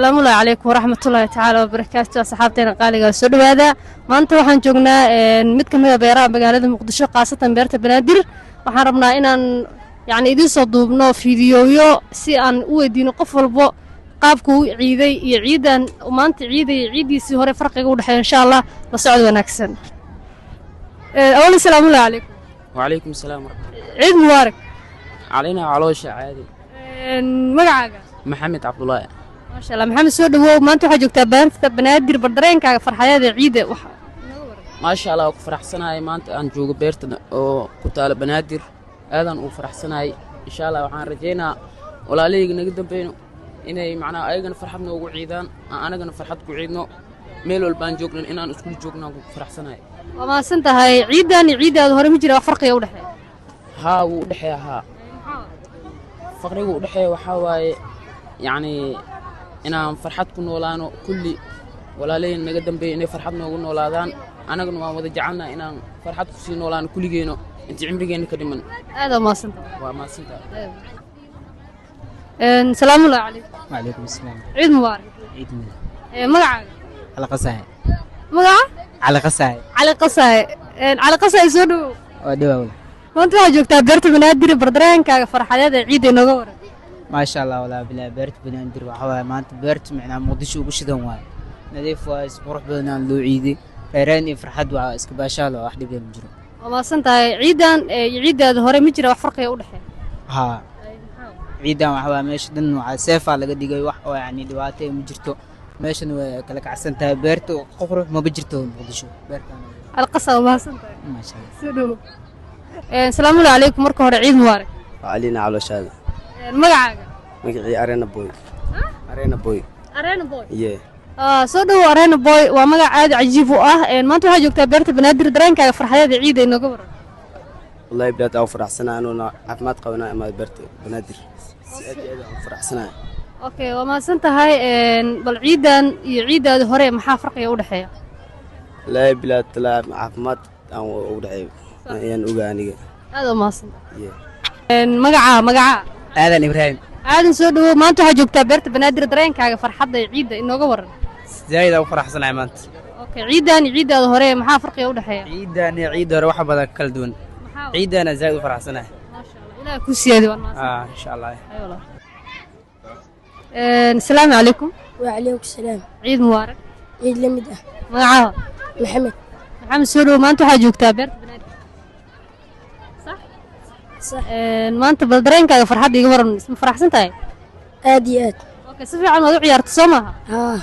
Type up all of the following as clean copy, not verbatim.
Asalaamullahi calaykum waraxmatullaahi tacaala wabarakaatu. Asxaabteena qaaligaa, soo dhowaada. Maanta waxaan joognaa mid ka mid a beeraha magaalada Muqdisho, khaasatan beerta Banaadir. Waxaan rabnaa inaan yacni idiin soo duubno fiidiyooyo si aan u weydiino qof walbo qaabku u ciiday iyo ciidan maanta ciidaya ciiddiisii hore farqiga u dhexeeya, insha Allah. La socod wanaagsan. Awal, asalaamullahi calaykum. وعليكم السلام ورحمة الله. Ciid mubaarak. علينا caloosha caadi. Magacaaga? محمد عبد الله. Maasha Allah, Maxamed, soo dhawow. Maanta waxaa joogtaa beerta Banaadir. Bal dareenkaaga farxadeeda ciida waxa? ما شاء الله, ku faraxsanahay maanta aan joogo beerta oo ku taala Banaadir. Aadaan ugu faraxsanahay. Insha Allah waxaan rajaynaa walaalahayga naga dambeeyno inay macnaha ayagana farxad noogu ciidaan, aan anagana farxad ku ciidno. Meel walbaan joognan inaan iskula joogno aan ku faraxsanahay. Waa mahadsan tahay. Ciidan iyo ciiddaada hore ma jira wax farqiga u dhexeeya? Haa, wuu u dhexeeya. Haa, faqriga u dhexeeya waxaa waaye yacni inaan farxad ku noolaano, kulli walaalaheen naga dambeeya inay farxad noogu noolaadaan, annagana waan wada jecelnahay inaan farxad kusii noolaano kulligeeno intii cimrigeenna ka dhiman. Aad waa mahadsan tahay. Waa mahadsantahay. Salaamullahi calaykum. وعليكم السلام. Ciid mubaarak. عيد ميلاد. Magacaaga? على قصاي. Magaca? على قصاي. Cali Qasaaye. Cali Qasaaye, soo dhawow. ودواول. Maanta waxaa joogtaa beerta Banaadir. Bal dareenkaaga farxadeeda ciidda inooga waran. ما شاء الله والله بالله, beerta Banaadir waxa waaye maanta beerta micnaa Muqdisho ugu shidan waaye, nadiif waaye, qurux badan loo ciiday, reereen iyo farxad waa iska baashaal oo wax dhib ma jiro. Waa mahadsan tahay. Ciidan iyo ciiddaada hore ma jira wax farqiga u dhexeeya? Haa, ciidan waxa waaye meesha dhan waxaa seefaa laga dhigay, wax oo yacni dhibaato ma jirto. Meeshan way kala kacsan tahay beerta, qurux maba jirto Muqdisho beertan. Cali Qasaa, waa mahadsan tahay. ما شاء الله. Soo dhawow. Salaamullahi calaykum. Marka hore, ciid mubaarak. وعلينا calooshaada. Magacaaga? Magacii Arena Boy, Arena Boy. Arena Boy. Yeah. Soo dhawow, Arena Boy, waa magac aad cajiib u ah. Maanta waxaa joogtaa beerta Banaadir. Dareenkaaga farxadeeda ciida inooga waran. Wallahi bilaad aan faraxsanahay anuuna caafimaad qabnaa ama beerta Banaadir si aad iyo aad aan faraxsanahay. Okay, waa mahadsan tahay. Bal ciidan iyo ciidaada hore maxaa farqiga u dhexeeya? Wallahi bilaad talaa caafimaad aan ugu dhexeeyo ayaan ogaa aniga. Aad waa mahadsan tahay. Yeah. Magacaa, magacaa? Aadan Ibraahim. Aadan, soo dhawow. Maanta waxaa joogtaa beerta Banaadir. Dareenkaaga farxadda ee ciidda inooga waran. Zaa'id aan u faraxsanahay maanta. Okay, ciidan iyo ciidaada hore maxaa farqiga u dhexeeya? Ciidan iyo ciidda hore waxa badan kala duwan. Ciidana zaa'id u faraxsanahay. Maasha Allah, Ilaah kuu siyaadi. Waan mahadsan. Ah, insha Allah. Ay walaal. Asalaamu calaykum. وعليكم السلام. Ciid mubaarak. Ciid la mid ah. Magacaaga? Maxamed. Maxamed, soo dhawow. Maanta waxaa joogtaa beerta Banaadir, sax? Sax. Maanta bal dareenkaaga farxadda iga waran. Ma faraxsan tahay? Aad iyo aad. Okay, si fiican waad u ciyaarta, soo maaha? Haa.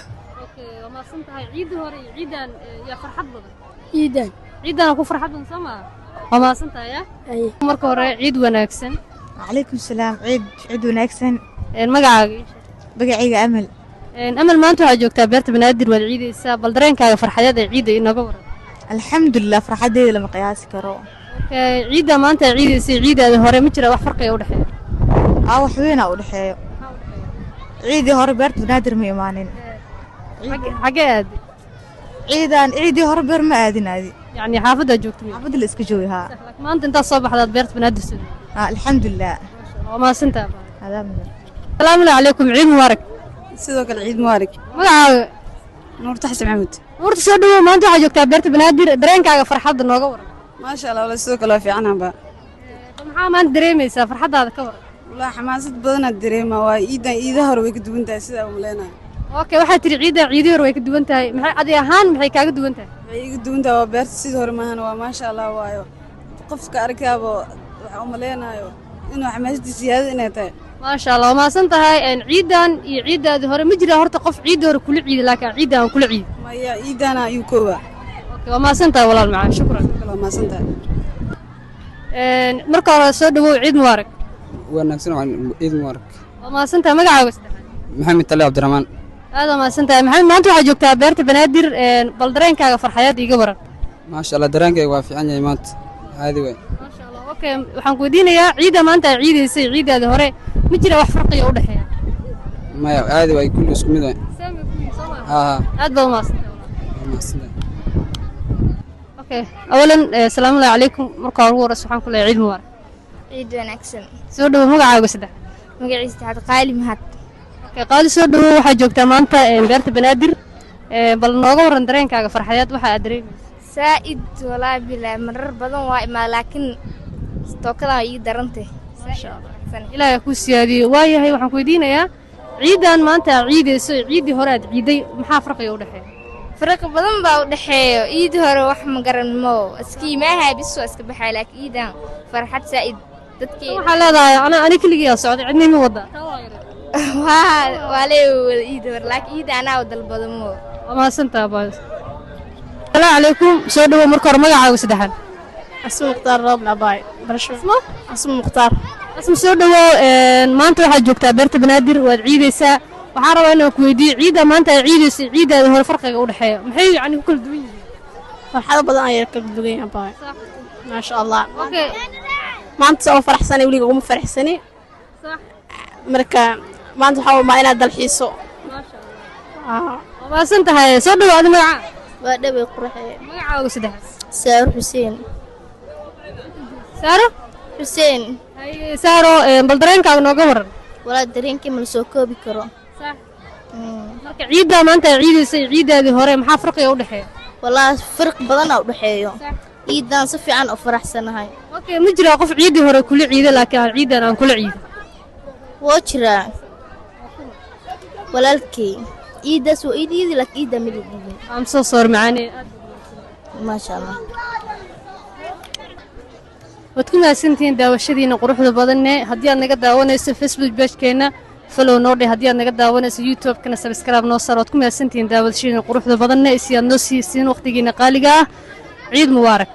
Okay, waa mahadsan tahay. Ciiddii hore iyo ciidan yaa farxad badan? Ciidan. Ciidan ku farxad badan, soo maaha? Waa mahadsan tahay ya. Ay. Marka hore, ciid wanaagsan. وعليكم السلام, ciid ciid wanaagsan. Magacaaga ii sheeg. Magacayga Amal. Amal, maanta waxaa joogtaa beerta Banaadir, waad ciidaysaa. Bal dareenkaaga farxadeed ee ciidda inooga waran. Alxamdulilah, farxadeeda lama qiyaasi karo. Okay, ciidda maanta aad ciidaysay, ciidaada hore ma jira wax farqiga u dhexeeya? Aa, wax weynaa u dhexeeyo. Ciidii hore beerta Banaadir ma imaanin. Xaggee aaday? Ciidan ciidii hore beer ma aadin aadi. Yacni xaafaddaa joogta miya? Xaafadda la iska joogay, haa. Laakiin maanta intaad soo baxdaad beerta Banaadir soo. Haa, alxamdulilah. Waa mahadsantahay. Adaa mudan. Asalaamu calaykum, ciid mubaarak. Sidoo kale, ciid mubaarak. Magacaaga? Nuurta Xasan Maxamuud. Nuurta, soo dhawow. Maanta waxaa joogtaa beerta Banaadir. Dareenkaaga farxadda nooga waran. Maasha Allah, wala sidoo kale waa fiicanaanba. Maxaa maanta dareemaysaa? Farxaddaada ka waran. Wallahi xamaasad badanaad dareema waa ciidan ciidaha hore way ka duwan tahay sidaa u maleynayo. Okay, waxaad tiri ciidan ciidii hore way ka duwan tahay. Maxay adi ahaan, maxay kaaga duwan tahay? Waxay iga duwan tahay waa beerta sidii hore maahan, waa maasha Allah, waayo qofka arkaaba waxa u maleynayo inuu xamaasadii siyaadada inay tahay. Maasha Allah, waa mahadsan tahay. Ciidan iyo ciiddaadii hore ma jira horta qof ciiddii hore kula ciiday laakiin ciiddan aan kula ciiday? Maya, ciidana ayuu koobaa. Okay, waa mahadsan tahay walaal macaan, shukran. Waa mahadsan tahay. Marka hore, soo dhawow, ciid mubaarak. Wanaagsan, waa ciid mubaarak. Waa mahadsan tahay. Magacaaga saddexaad? Maxamed Tali Cabdiraxmaan. Aad waa mahadsan tahay, Maxamed. Maanta waxaad joogtaa beerta Banaadir. Bal dareenkaaga farxadeed iiga waran. Maasha Allah, dareenkayga waa fiican yahay maanta, caadi waay. Maasha Allah. Okay, waxaan ku weydiinayaa, ciidda maanta aad ciidaysay, ciiddaada hore ma jira wax farqiga u dhexeeya? Maya, caadi waay, kulli isku mid waay. Haa haa. Aad baad umahadsan tahay. Waa mahadsan tahay. Okay, awalan, asalaamu calaykum. Marka hore ugu horeysa waxaan ku leeyahay ciid mubaarak. Ciid wanaagsan. Soo dhawo. Magacaaga saddex? Magaciisa saddexaad Qaali Mahad. Okay, qaali, soo dhawow. Waxaa joogtaa maanta beerta Banaadir. Bal nooga waran dareenkaaga farxadeed, waxa aad dareemaysa. Saa'id, walaa bilaa, marar badan waa imaa, laakiin tookadan waa ii darantay. Maasha Allah, Ilaahay kuu siyaadiyo. Waayahay, waxaan ku weydiinayaa, ciidan maanta aad ciidayso iyo ciiddii hore aad ciiday, maxaa farqiga u dhexeeya? Farqi badan baa u dhexeeyo. Iidii hore wax ma garan mo, iska imaahaa bis, waa iska baxaa, laakiin iidan farxad saa'id dadkii. Waxaa leedahay ani keligii aa socday, cidna ima wadda. Waa lee wada iidi hore, laakiin iida anaa dalbado mo. Waa mahadsantaha, baas. Asalaamu calaykum, soo dhawow. Marka hore magacaaga saddexaad? Asma Mukhtaar Roobna abaay barasho. Asmo. Asma Mukhtaar. Asma, soo dhawow. Maanta waxaad joogtaa beerta Banaadir, waad ciidaysaa. Waxaan rabaa inaan ku weydiiyo, ciidda maanta aad ciidayso, ciiddaada hore farqiga u dhexeeya, maxay yacni ku kala duwan yihiin? Farxado badan ayay kala duwan yihiin abaay, maasha Allah. Okay. Maanta soo faraxsanay, weliga uguma faraxsani. Marka maanta waxaa umaa inaad dalxiiso. Waa mahadsan tahay. Soo dhawow, adi magaca? Waa dhawey, qurxee. Magacaaga saddexaad? Saaro Xuseen. Saaro. Xuseen. Haye Saaro, bal dareenkaaga nooga waran. Walaa, dareenkii ma la soo koobi karo. Marka ciiddaa maanta aad ciidaysa iyo ciiddaadii hore, maxaa farqiga u dhexeeya? Walaa, farq badan aa u dhexeeyo. Ciidan si fiican u faraxsanahay. Okay, ma jiraa qof ciiddii hore kula ciiday laakiin aan ciiddan aan kula ciidin? Woo jiraa, walaalkey. Ciidaas waa iid iidi, laakiin ciiddaa mala iidin. I'm so sorry, macaane. Maasha Allah. Waad ku mahadsantihiin daawashadiina quruxda badanne. Haddii aad naga daawanayso Facebook page-keenna, follow noo dheh. Haddii aad naga daawanayso YouTube-kana, subscribe noo saar. Waad ku mahadsantihiin daawashadiina quruxda badanne si aad noo siisiin waqtigiina qaaliga ah. Ciid mubaarak.